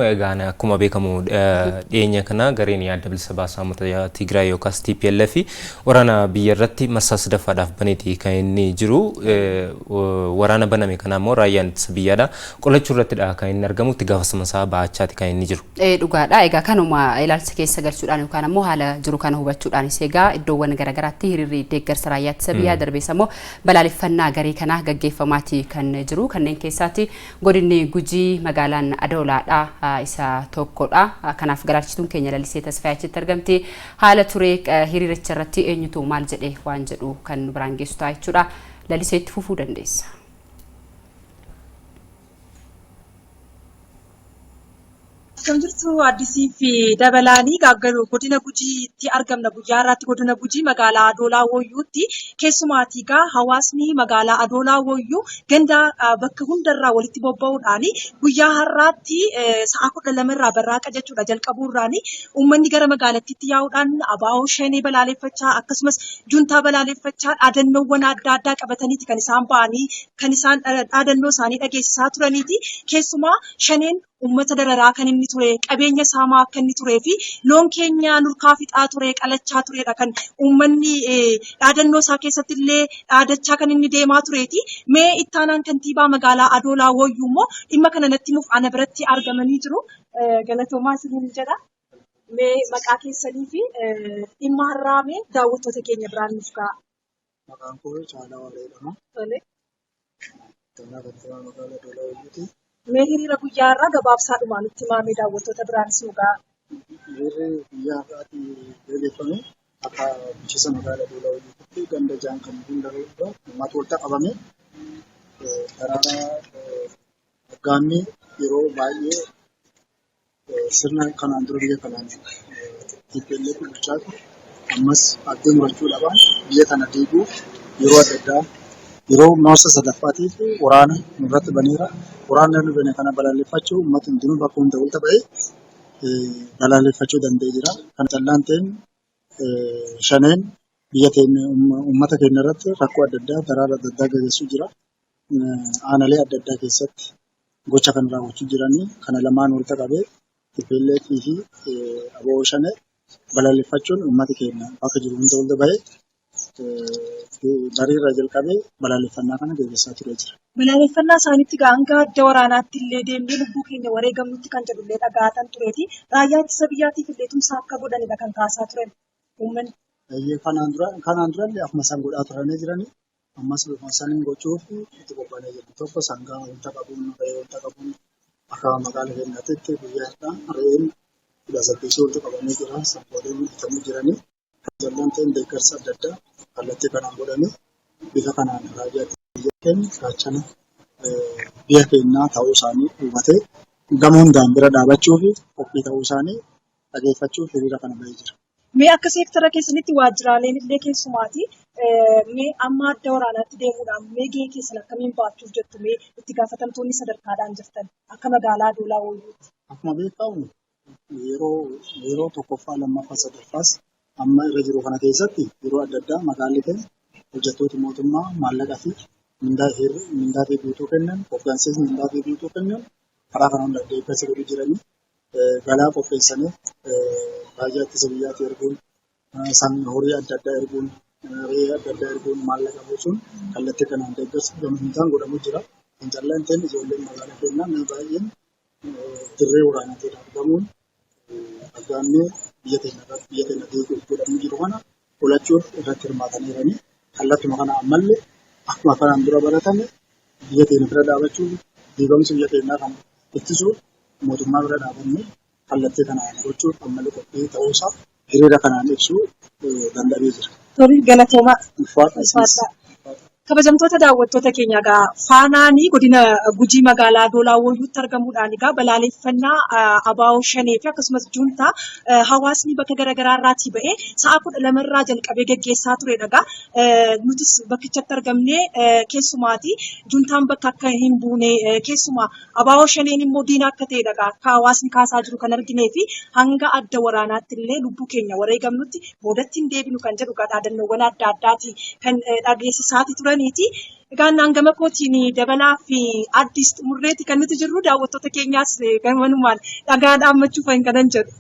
Egaan akkuma beekamu dhiyeenya kana gareen Adda Bilisa Baasaa Uummata Tigraay yookaas TPLF waraana biyya irratti marsaa sadaffaadhaaf baneeti kan inni jiru. Waraana baname kana immoo raayyaan ittisa biyyaadha. Qolachuu irrattidha kan inni argamu, itti gaafatama isaa bahachaati kan inni jiru. Dhugaadha. Egaa kanuma ilaalcha keessa galchuudhaan yookaan ammoo haala jiru kana hubachuudhaanis egaa iddoowwan garaagaraatti hiriirri deeggarsa raayyaa ittisa biyyaa darbees ammoo balaaleffannaa garee kanaa gaggeeffamaati kan jiru. Kanneen keessaatti godinni Gujii magaalaan Adoolaadha isa tokkodha. Kanaaf galaalchituun keenya Lalisee Tasfaayee achitti argamti. Haala ture hiriiricha irratti eenyutu maal jedhe waan jedhu kan nu biraan geessu ta'a jechuudha. Lalisee, itti fufuu dandeessa. Akkam jirtu Addisii fi Dabalaanii? Gaaggaru godina Gujiitti argamna. Guyyaa har'aatti godina Gujii magaalaa Adoolaa Woyyuutti keessumaatii egaa hawaasni magaalaa Adoolaa Woyyuu ganda bakka hundarraa walitti bobba'uudhaan guyyaa har'aatti sa'a 12 irraa barraaqa jechuudha jalqabuurraan uummanni gara magaalattiitti yaa'uudhaan abaa'oo shanee balaaleffachaa, akkasumas juntaa balaaleffachaa, dhaadannoowwan adda addaa qabataniiti kan isaan ba'anii kan isaan dhaadannoo isaanii dhageessisaa turaniiti. Keessumaa shaneen uummata dararaa kan inni ture, qabeenya saamaa akka inni turee fi loon keenya nurkaa fixaa ture, qalachaa turedha kan uummanni dhaadannoo isaa keessatti illee dhaadachaa kan inni deemaa tureeti. Mee ittaanaan kantiibaa magaalaa Adoolaa Woyyuu immoo dhimma kana natti himuuf ana biratti argamanii jiru. Galatoomaa isiniin jedha. Mee maqaa keessanii fi dhimma har'aa mee daawwattoota keenya biraan nuuf ga'a. Maqaan koo Caalaa Waaree jedhama. Tole. Ittaanaa kantiibaa magaalaa Adoolaa Woyyuuti. Mee hiriira guyyaa har'aa gabaabsaadhumaan nutti himaa, mee daawwattoota biraanis nu ga'a. Hiriirri guyyaa har'aatti gaggeeffame akka bulchiinsa magaalaa Adoolaa Woyyuutti ganda ja'an kan hundarra uummata walitti qabame daraaraa aggaammi yeroo baay'ee sirna kanaan dura biyya kanaan TPLF bulchaa ture ammas abdii murachuu dhabaan biyya kana diiguuf yeroo adda addaa yeroo marsa sadaffaatiif waraana nurratti baneera. Waraana nu bane kana balaaleffachuu uummati hundinuu bakka hunda walitti ba'ee balaaleffachuu danda'ee jira. Kana callaan ta'een shaneen biyya keenya uummata keenya irratti rakkoo adda addaa, daraara adda addaa gaggeessuu jira. Aanaalee adda addaa keessatti gocha kan raawwachuu jiranii kana lamaan walitti qabee TPLF fi ABO shanee balaaleffachuun uummati keenya bakka jiru hunda walitti ba'ee bariirraa jalqabee balaaleffannaa kana gaggeessaa turee jira. Balaaleffannaa isaaniitti egaa hanga adda waraanaatti illee deemnee lubbuu keenya wareegamnutti kan jedhullee dhaga'atan tureeti. Raayyaa ittisa biyyaatiif illee tumsa akka godhanidha kan kaasaa turan uummanni. Kanaan durallee akkuma isaan godhaa turanii jiranii ammas bifuma saniin gochuuf itti qophaa'anii jiru. Tokko sangaa walitti qabuun, re'ee walitti qabuun, akka magaalaa keenyaatti guyyaa har'aa re'een 18 walitti qabamee jira. Sangooleen bitamuu jiranii. Jallaan ta'een deeggarsa adda addaa kallattii kanaan godhanii bifa kanaan raayyaa biyya keenya gaachana biyya keenyaa ta'uu isaanii hubatee gama hundaan bira dhaabachuu fi qophii ta'uu isaanii dhageeffachuuf hiriira kana bahee jira. Mee akka seektara keessanitti waajjiraaleen illee keessumaati mee amma adda waraanaatti deemuudhaan mee gahee keessan akkamiin baachuuf jettu, mee itti gaafatamtoonni sadarkaadhaan jirtan akka magaalaa Adoolaa Woyyuutti? Akkuma beekamu yeroo tokkoffaa, lammaffaa, sadaffaas amma irra jiru kana keessatti yeroo adda addaa magaalli keenya hojjettoota mootummaa maallaqaa fi mindaa fi guutuu kennan, hooggansiis mindaa fi guutuu kennan, karaa kana hunda deeggarsa godhuu jiranii, galaa qopheessanii raayyaa ittisa biyyaatti erguun, horii adda addaa erguun, re'ee adda addaa erguun, maallaqa buusuun kallattii kanaan deeggarsa gama hundaan godhamuu jira. Kan caallaan ta'een ijoolleen magaalaa keenyaa nama baay'een dirree waraanaatti argamuun aggaammii biyya keenya irratti biyya keenya diiguuf godhamuu jiru kana qolachuuf irratti hirmaataniiranii, kallattuma kana ammallee akkuma kanaan dura baratame biyya keenya bira dhaabachuuf, diigamsa biyya keenyaa kana ittisuuf mootummaa bira dhaabannee kallattii kanaan gochuuf ammallee qophii ta'uusaa hiriira kanaan ibsuu danda'amee jira. Tole, galatoomaa. Ulfaadha isinis. Kabajamtoota daawwattoota keenya, egaa Faanaanii godina Gujii magaalaa Adoolaa Woyyuutti argamuudhaan egaa balaaleffannaa abaa'oo shanee fi akkasumas juuntaa hawaasni bakka garaagaraa irraatii ba'ee sa'a 12 irraa jalqabee gaggeessaa turedha. Egaa nutis bakkichatti argamnee keessumaati juuntaan bakka akka hin buune, keessumaa abaa'oo shaneen immoo diina akka ta'edha egaa akka hawaasni kaasaa jiru kan arginee fi hanga adda waraanaatti illee lubbuu keenya wareegamnutti boodatti hin deebinu kan jedhu egaa dhaadannoowwan adda addaati kan dhageessisaati turani. qabaniiti. Egaa naan gama kootiin Dabalaa fi Addis xumurreeti kan nuti jirru, daawwattoota keenyaas gamanumaan dhagaa dhaammachuuf kanan jedhu.